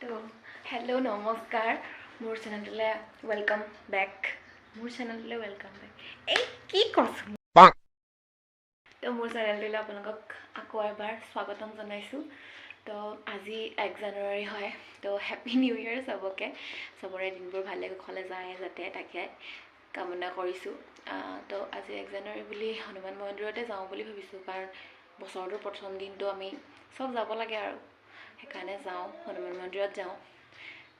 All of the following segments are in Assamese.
তো হেল্ল' নমস্কাৰ, মোৰ চেনেলটোলৈ welcome back. মোৰ চেনেলটোলৈ welcome back, এই কি কৈছোঁ। তো মোৰ চেনেলটোলৈ আপোনালোকক আকৌ এবাৰ স্বাগতম জনাইছোঁ। তো আজি 1 জানুৱাৰী হয়, তো হেপী নিউ ইয়েৰ চবকে। চবৰে দিনবোৰ ভালে কুশলে যায় যাতে তাকে কামনা কৰিছোঁ। তো আজি 1 জানুৱাৰী বুলি হনুমান মন্দিৰতে যাওঁ বুলি ভাবিছোঁ, কাৰণ বছৰটোৰ প্ৰথম দিনটো আমি চব যাব লাগে আৰু সেইকাৰণে যাওঁ, হনুমান মন্দিৰত যাওঁ।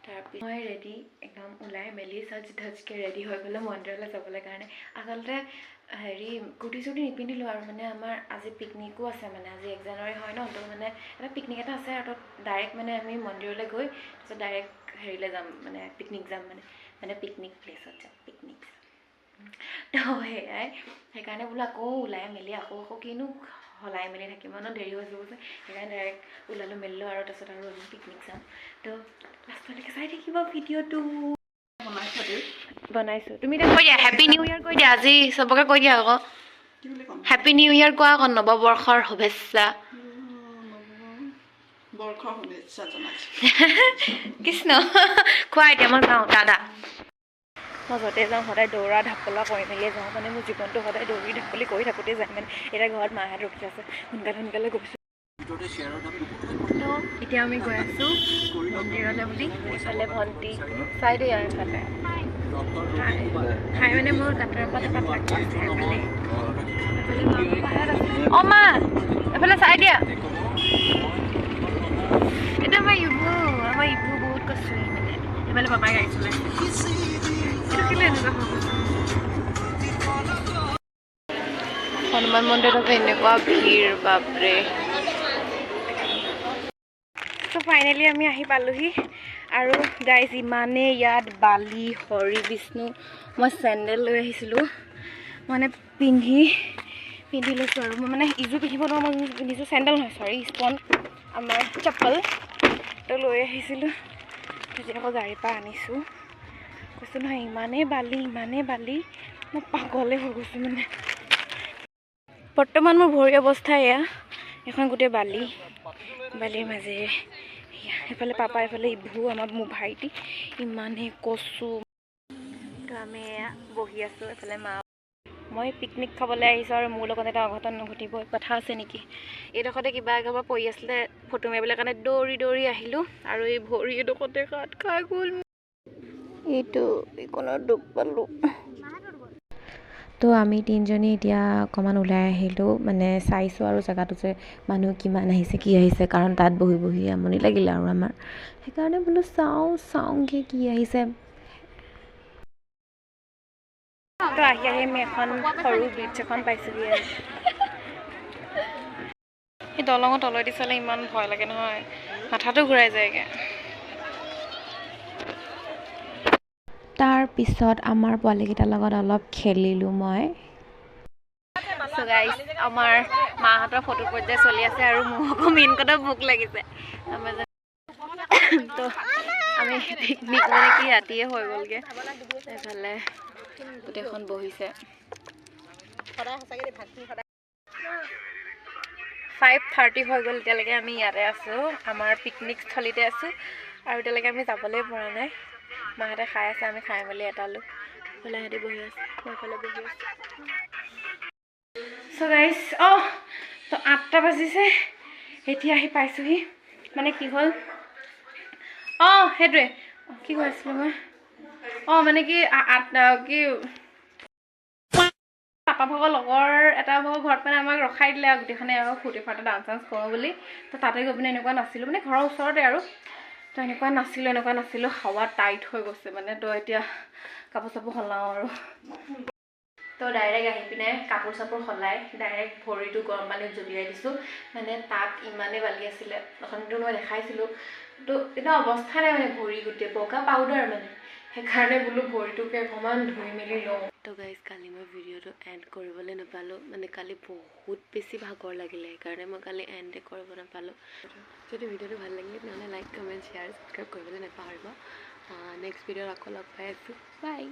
তাৰপিছত মই ৰেডি একদম ওলাই মেলি সজ ধজকৈ ৰেডি হৈ পেলাই মন্দিৰলৈ যাবলৈ কাৰণে আচলতে হেৰি কুৰ্তি চুৰ্তি নিপিন্ধিলোঁ আৰু মানে আমাৰ আজি পিকনিকো আছে, মানে আজি 1 জানুৱাৰী হয় ন, তো মানে এটা পিকনিক এটা আছে আৰু তাত ডাইৰেক্ট মানে আমি মন্দিৰলৈ গৈ তাৰপিছত ডাইৰেক্ট হেৰিলৈ যাম, মানে পিকনিক যাম, মানে মানে পিকনিক প্লেচত যাম, পিকনিক যাম। তো সেয়াই, সেইকাৰণে বোলো আকৌ ওলাই মেলি আকৌ আকৌ কিনো সলাই মেলি থাকিম ন, দেৰি হৈ যাব যে, সেইকাৰণে ডাইৰেক্ট ওলালোঁ মেলিলোঁ আৰু তাৰপিছত আৰু আমি পিকনিক যাম। তো লাষ্টলৈকে চাই থাকিব ভিডিঅ'টো। বনাইছোঁ, তুমি এতিয়া কৈ দিয়া হেপী নিউ ইয়েৰ কৈ দিয়া, আজি চবকে কৈ দিয়া আকৌ হেপী নিউ ইয়েৰ কোৱা আকৌ, নৱবৰ্ষৰ শুভেচ্ছা। বৰ্ষৰ শুভেচ্ছা জনাইছোঁ। কৃষ্ণ খোৱা। এতিয়া মই যাওঁ দাদা, মই য'তে যাওঁ সদায় দৌৰা ঢাপলা কৰি মেলিয়ে যাওঁ, মানে মোৰ জীৱনটো সদায় দৌৰি ঢাপলি কৰি থাকোঁতেই যায়। মানে এতিয়া ঘৰত মাহঁত ৰখি আছে, সোনকালে সোনকালে গৈছোঁ। তো এতিয়া আমি গৈ আছোঁ মন্দিৰলৈ বুলি। এইফালে ভণ্টি চাই দেই, আৰু এইফালে খাই মানে মোৰ গাঁতৰ পৰা এপাত লাগি আছে। এইফালে এইফালে মা পাপাহঁত আছে। অঁ মা, এইফালে চাই দিয়া। এইটো আমাৰ ইবু, আমাৰ ইবু বহুত কচুই মানে। এইফালে পাপাই গাড়ী চলাইছে। এইটো কেলৈ এনেকুৱা হৈ গৈছে? হনুমান মন্দিৰত আছে এনেকুৱা ভিৰ, বাপৰে। ত' ফাইনেলি আমি আহি পালোহি আৰু গাইজ ইমানেই ইয়াত বালি, হৰি বিষ্ণু। মই চেণ্ডেল লৈ আহিছিলোঁ, মানে পিন্ধি পিন্ধি লৈছোঁ আৰু মই মানে ইযোৰ পিন্ধিব নোৱাৰোঁ, মই পিন্ধিছোঁ চেণ্ডেল নহয়, চৰি, স্পন আমাৰ চপ্পল তো লৈ আহিছিলোঁ। এতিয়া আকৌ গাড়ীৰ পৰা আনিছোঁ। কৈছোঁ নহয়, ইমানেই বালি, ইমানেই বালি, মই পাগলে হৈ গৈছোঁ। মানে বৰ্তমান মোৰ ভৰি অৱস্থা এয়া, এখন গোটেই বালি, বালিৰ মাজেৰে। এয়া এইফালে পাপা, এইফালে ইভু, আমাৰ মোৰ ভাইটি। ইমানেই কচু। তো আমি এয়া বহি আছোঁ, এইফালে মা। মই পিকনিক খাবলৈ আহিছোঁ আৰু মোৰ লগত এটা অঘটন নঘটিব কথা আছে নেকি? এইডোখৰতে কিবা একেবাৰে পৰি আছিলে, ফটো মাৰিবলৈ কাৰণে দৌৰি দৌৰি আহিলোঁ আৰু এই ভৰি এডোখৰতে কাট খাই গ'ল। এইটো এইকণত দুখ পালোঁ। তো আমি তিনিজনী এতিয়া অকণমান ওলাই আহিলোঁ, মানে চাইছোঁ আৰু জেগাটো যে মানুহ কিমান আহিছে, কি আহিছে, কাৰণ তাত বহি বহি আমনি লাগিলে আৰু আমাৰ, সেইকাৰণে বোলো চাওঁ চাওঁগৈ কি আহিছে। তো আহি আহি আমি এখন সৰু ব্ৰিজ এখন পাইছোঁগৈ আৰু সেই দলঙৰ তলেদি চালে ইমান ভয় লাগে নহয়, মাথাটো ঘূৰাই যায়গৈ। তাৰপিছত আমাৰ পোৱালীকেইটাৰ লগত অলপ খেলিলোঁ মই। চ' গাইজ, আমাৰ মাহঁতৰ ফটো পৰ্যায় চলি আছে আৰু মোৰ আকৌ মেইন কথা ভোক লাগিছে। আমাৰ তো আমি পিকনিক মানে কি ৰাতিয়ে হৈ গ'লগৈ। এইফালে গোটেইখন বহিছে। 5:30 হৈ গ'ল, এতিয়ালৈকে আমি ইয়াতে আছোঁ, আমাৰ পিকনিক স্থলীতে আছোঁ আৰু এতিয়ালৈকে আমি যাবলৈ পৰা নাই। মাহঁতে খাই আছে, আমি খাই মেলি এটালো। এইফালে সিহঁতি বহি আছে, মই এইফালে বহি আছোঁ। চ' গাইজ, অঁ তো 8টা বাজিছে, এতিয়া আহি পাইছোঁহি। মানে কি হ'ল, অঁ সেইটোৱে, অঁ কি কৈ আছিলোঁ মই, অঁ মানে কি আঠ কি পাপা ভাগৰ লগৰ এটা ভাগৰ ঘৰত মানে আমাক ৰখাই দিলে আৰু গোটেইখনে আৰু ফূৰ্তি ফাৰ্তা ডান্স চান্স কৰোঁ বুলি। তো তাতে গৈ পিনে এনেকুৱা নাছিলোঁ, মানে ঘৰৰ ওচৰতে আৰু, তো এনেকুৱা নাছিলোঁ, এনেকুৱা নাছিলোঁ, হাৱা টাইট হৈ গৈছে মানে। তো এতিয়া কাপোৰ চাপোৰ সলাওঁ আৰু তো ডাইৰেক্ট আহি পিনে কাপোৰ চাপোৰ সলাই ডাইৰেক্ট ভৰিটো গৰম পানীত জুবিয়াই দিছোঁ। মানে তাত ইমানেই বালি আছিলে, অথনিতো মই দেখাইছিলোঁ, তো একদম অৱস্থা নাই, মানে ভৰি গোটেই বগা পাউডাৰ মানে, সেইকাৰণে বোলো ভৰিটোকে অকণমান ধুই মেলি লওঁ। তো গাইজ, কালি মই ভিডিঅ'টো এণ্ড কৰিবলৈ নাপালোঁ, মানে কালি বহুত বেছি ভাগৰ লাগিলে, সেইকাৰণে মই কালি এণ্ডে কৰিব নাপালোঁ। যদি ভিডিঅ'টো ভাল লাগিলে তেনেহ'লে লাইক, কমেণ্ট, শ্বেয়াৰ, ছাবস্ক্ৰাইব কৰিবলৈ নাপাহৰিব। নেক্সট ভিডিঅ'ত আকৌ লগ পাই আছোঁ। বাই।